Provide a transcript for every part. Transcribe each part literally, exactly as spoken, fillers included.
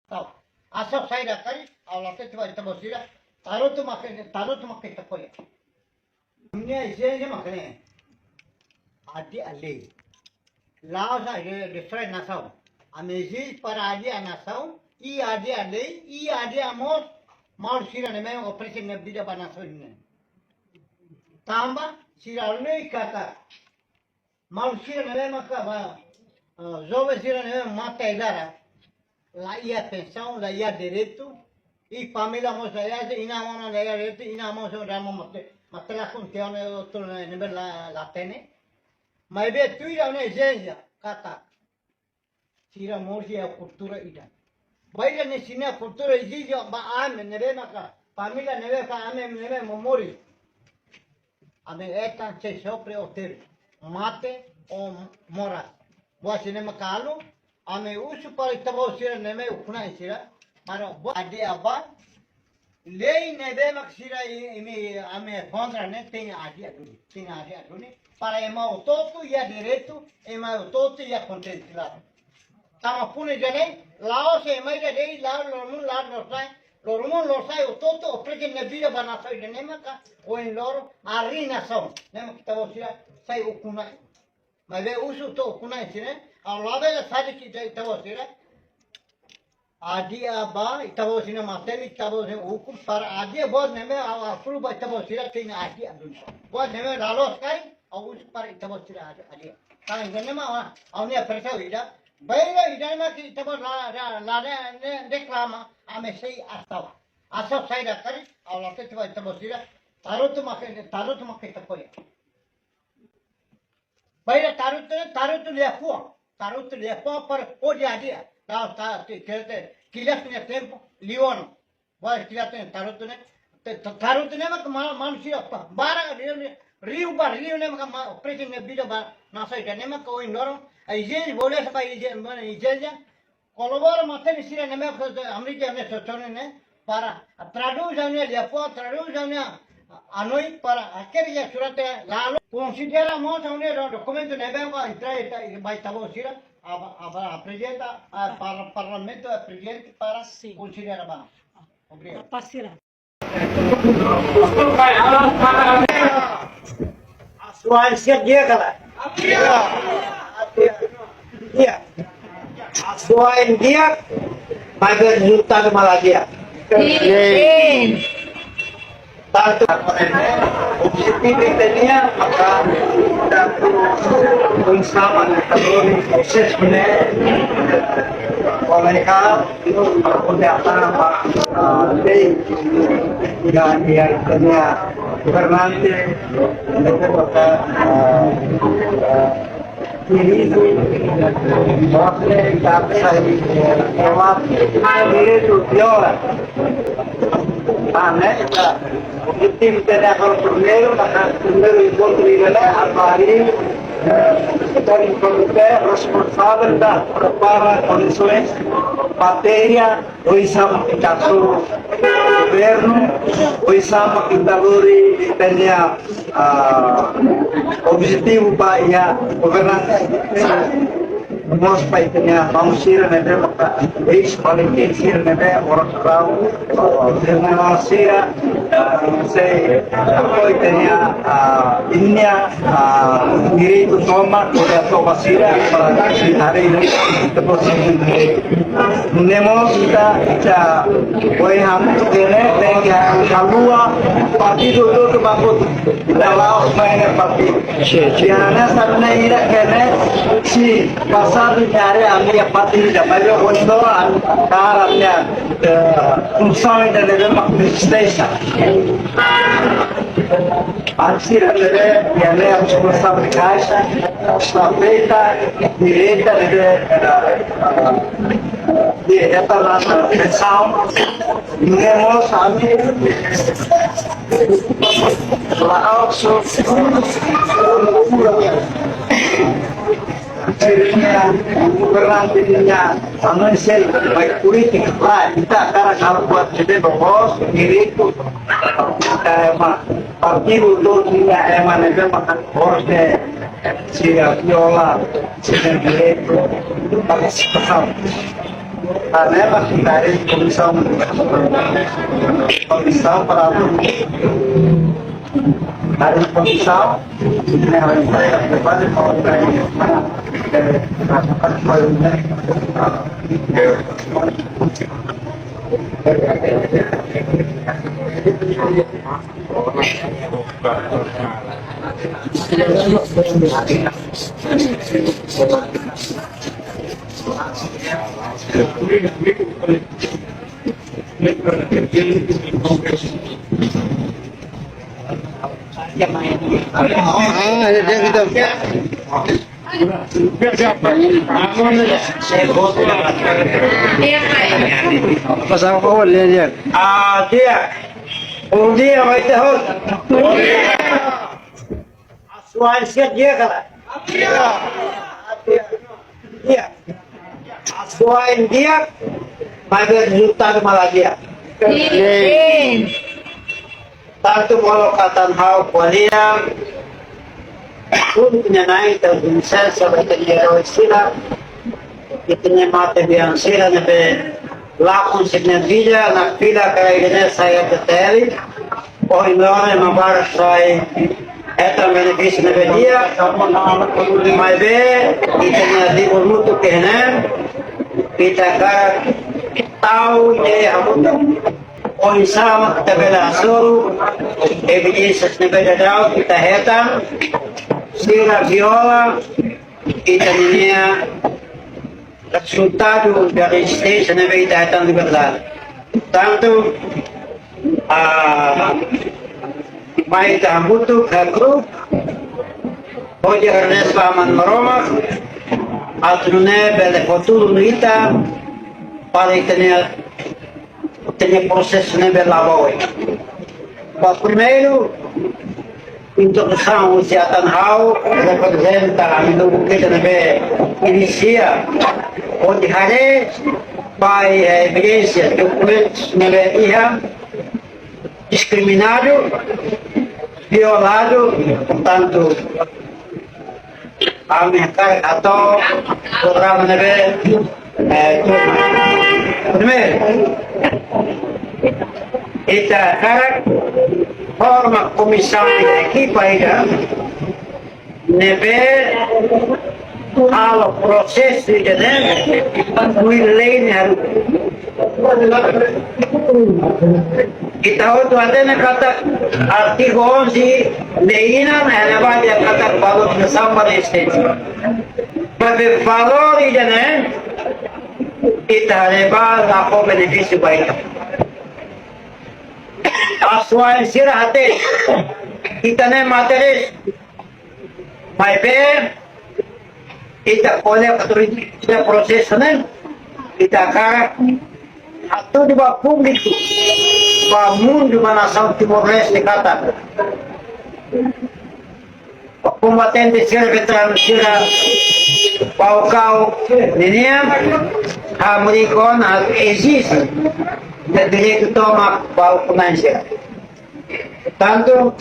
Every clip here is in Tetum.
Tau. Asaun saida karik, ha'u la hatete ba ita-boot sira, tarutu mak, tarutu mak ita ko'alia. Ne'e ezijénsia mak ne'e. Adia lei. La'ós atu destrói nasaun. Ami ezije para adia nasaun, i adia lei, i adia mós maluk sira ne'ebé oferese nia vida ba nasaun ne'e. Tanba sira hanoin katak maluk sira ne'ebé maka ba, ah, joven sira ne'ebé mate iha laran, la iha pensaun, la iha direitu, i família mós la iha, inan-aman la iha direitu, inan-aman mós la iha, mate, mate la kontione otu ne'ebé la, la hatene. Maibé tuir ha'u-nia ezijénsia, katak sira moris iha kultura ida. Bainhira ne'e sira-nia kultura ezije ba ami ne'ebé maka, família ne'ebé ka ami ne'ebé mak moris. Ami hetan sei sofre ou terus, mate ou moras. Buat sira-ne'e mak halo, ami husu para ita-boot sira ne'ebé ukun-na'in sira, para buat adia ba, lei ne'ebé mak sira i-, imi ami kontra ne'e tenke adia duni, tenke adia duni. Para ema hotu-hotu iha direitu, ema hotu-hotu iha kontente, klaru. Tanba pune jane, la'ós ema ida de'it, la'ós loron-muluk, la'ós loron-sa'e, loron-muluk, loron-sa'e hotu-hotu oferese nia vida ba nasaun ida-ne'e maka, ohin loron, harii nasaun, ne'e mak ita-boot sira sai ukun-na'in. Maibé husu to'o ukun-na'in sira, ha'u labele sadik ita, ita-boot sira. Adia ba, ita-boot sira matenek, ita-boot sira ukun, para adia buat ne'ebé ha'u, ha'u apruva ita-boot sira tenke adia duni. Buat ne'ebé la loos karik, ha'u husu para ita-boot sira adia, adia. Tanba ne'e mak ha'u-nia presizaun ida. Bainhira ida-ne'e mak ita-boot la, la, la, la, la reklama, ami sei asaun. Asaun saida karik, ha'u la hatete ba ita-boot sira, tarutu mak, tarutu mak ita ko'alia. Bainhira tarutu, tarutu liafuan. Tarutu liafuan para hodi adia. Tarutu, tarutu, tarutu, kilat nia tempu, liu ona. Buat kilat nia tarutu ne'e, ta-, ta-, tarutu ne'e mak ma-, manusia pa, barak liu ne'e, riu ba riu ne'e mak ma-, oferese nia vida ba nasaun ida-ne'e mak ohin loron. Ezije, bele sampai ezije, ezije, kolabora matenek sira ne'ebé ke Amérika ne'e sosone ne'e, para traduz ha'u-nia liafuan, traduz ha'u-nia hanoin para hakerek iha surat ne'e, lalu konsidera mós ha'u-nia do-, dokumentu ne'ebé ke entrega ita, ba ita-boot sira, aba, aba aprezenta, ah, para parlamentu aprezenta para Sin. Konsidera ba. Obrigadu. Apa sira? Asuwa'in di'ak ka lae? Di'ak. Asuwa'in di'ak, maibé resultadu mak la di'ak. Di'ak. Tantu objetivu ita-nian maka, tantu, un sama na kalori proses ne, oleh ka, Udah apa, ah, lei, ya, ya, ya, governante, itu kota, ah, ah, diri itu, wakil, tak saya, jawab, diri itu, viola. Aneh, tim tidak kalau primeiru, maka primeiru enkontru ini, apa hari, eh, dari komite responsavel da prepara kondisoens, matéria, oinsá mak ita hasoru governu, oinsá mak ita lori ita-nia, ah, objetivu ba iha governansa. Mós ba ita-nia maun sira ne'ebé maka eis-kolega sira ne'ebé oras rau, ah, generál sira, ah, sei apoia ita-nia, ah, nia, ah, direitu tomak, kuda tomak sira, para hari ini, terus, nemos kita, kita, oi, ham, kene, tenke, kalua, partidu hotu-hotu baku, ita la'o, main partidu. Sin, sin. Ya, na, sabe, na, ira, kene, si, pasadu, nyare, ami, ya, partidu, ya, main, oi, dora, kara, ya, eh, funsaun, ya, de, de, de, Aksi dari, ya, ne, harus bersama di kaisa, stafeta, direta, de, de, de, eta la, la, sound, nemos, ami, la, also, sira-nia, governante nian, anu sel, baik politik, la, ita hakarak halo buat ne'ebé bos, direitu, ita ema, partidu hotu nian ema ne'ebé mak horas ne'e, sira viola, sira direitu, partisipasaun. Taneba dari komisaun, komisaun para, dari komisaun, ne'e para kembali para, eh, Ah, ya, ya, kita. Pasang ko, lihat, lihat. Ah, di'ak. Bom dia, vai ter rosto. Asuwa'in sira di'ak ka lae? Di'ak. Asuwa'in di'ak, maibé rezultadu mak la di'ak. Sin. Tantu molok atan ha'u ko'alia, uluk nia nai, ita-nia sensor, ita-nia eroi sira, ita-nia matebian sira ne'ebé lakon sira-nia vida, nakfila karik ida-ne'e sai T T L, ohin loron ema barak sai hetan benefísiu ne'ebé di'ak, maibé ita-nia livre mutu ke ne'e, ita hakarak tau ita hamutuk, oinsá mak ita bele hasoru evidénsia ne'ebé daudaun ita hetan, sira viola ita-nia rezultadu dari rezisténsia ne'ebé ita hetan liberdade. Tantu, ah, mai ita hamutuk, hakru'uk, hodi agradese ba Aman Maromak, atu nune'e bele fó tulun ita, para ita-nia, ita-nia prosesu ne'e bele la'o ba oin. Ba primeiru, introdusaun husi atan ha'u, reprezenta ami-nia lubuk ida ne'ebé inisia, hodi haree ba, eh, evidénsia, dokumentus ne'ebé iha, diskriminadu, violadu, portantu, ami hakarak hato'o programa ne'ebé, eh, tuir mai. Primeiru, ita hakarak forma komisaun, ekipa ida ne'ebé halo prosesu ida-ne'e, tuir lei ne'e haru. Ita hotu hatene katak artigu onze lei ida ne'e relevante katak valorizasaun ba rezisténsia. Maibé valór ida-ne'e, ita haree ba la fó benefísiu ba ita. Asuwa'in sira hatene, ita-nia matebian, maibé ita ko'alia katak ita prosesu ne'e, ita hakarak hatudu ba públiku, ba mundu, ba nasaun Timor-Leste katak kombatente sira, veteranu sira, Baucau ninian, hamriik ona atu ezije nia direitu tomak ba ukun-na'in sira. Tantu,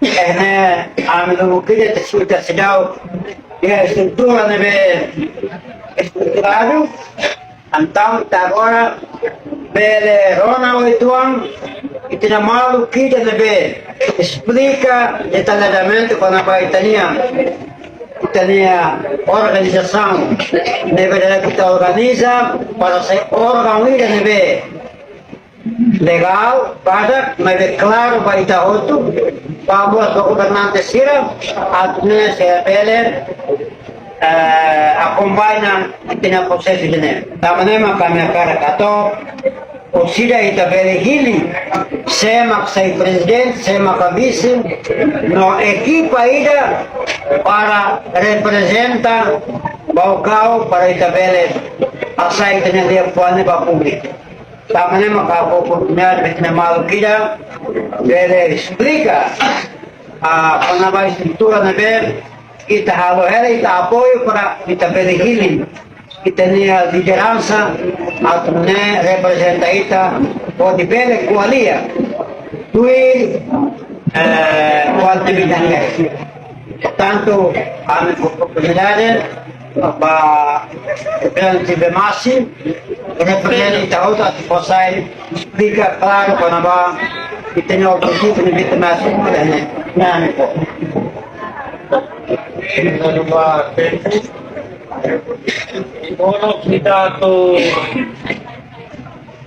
eh, ne'e, ami lubuk ida ita, ita seidauk iha estrutura ne'ebé estruturadu, entaun ita agora bele rona oituan, ita-nia maluk ida ne'ebé esplika detalladamente kona-ba ita-nia, ita-nia organizasaun ne'ebé ita organiza para sai órgaun ida ne'ebé legál, badak, maibé klaru ba ita hotu, ba mós ba governante sira, atu nune'e sira bele, eh, akompaña ita-nia prosesu ida-ne'e. Tanba ne'e mak ami hakarak atu, orsida ita bele hili sé mak sai prezidente, sé mak vise, no ekipa ida para reprezenta Baucau, para ita bele hasai ita-nia liafuan ne'e ba públiku. Tanba ne'e maka oportunidade ba ita-nia maluk ida bele esplika, ah, kona-ba estrutura ne'ebé ita halo hela, ita apoiu para ita bele hili ita-nia lideransa atu nune'e reprezenta ita hodi bele ko'alia tuir, eh, kuantividade. Portantu, ami oportunidade Ba, bem, tive mais, referen ita hotu atu bosai esplika klaru kona-ba ita-nia objetivu ne'ebé ita mai asume ne'e, ne'e, ne'e. Mono kita tu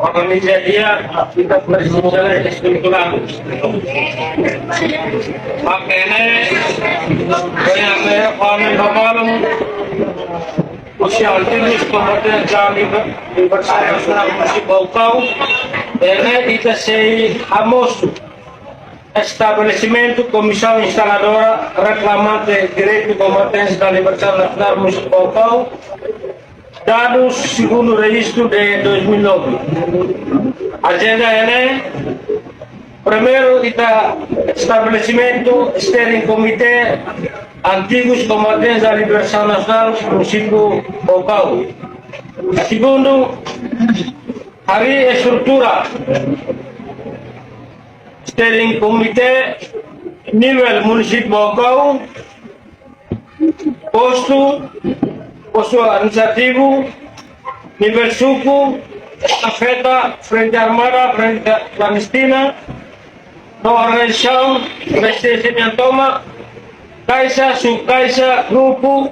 organiza dia, kita presiza estrutura. Makanya, banyak ya, kami babalum, sosial, terus kemudian kami bersama-sama munisípiu Baucau, ene ita sei hamosu estabelesimentu Komisaun Instaladora Reklamante Direitu Kombatentes da Libertasaun Nasionál Munisípiu Baucau, dadus segundu rejistu de dois mil e nove. Ajenda ene, primeiru, ita estabelesimentu Steering Committee Antigus Combatentes da Libertasaun Nasionál Munisípiu Baucau. Segundu, harii estrutura Steering Committee nivel munisípiu Baucau, postu, postu administrativu, nivel suku, estafeta, frente armada, frente klandestina, no organizasaun, rezisténsia nian tomak, kaixa, subkaixa, grupu,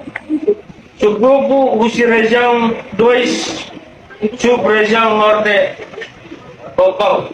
subgrupu, husi rejiaun dois, sub-rejiaun norte, Baucau.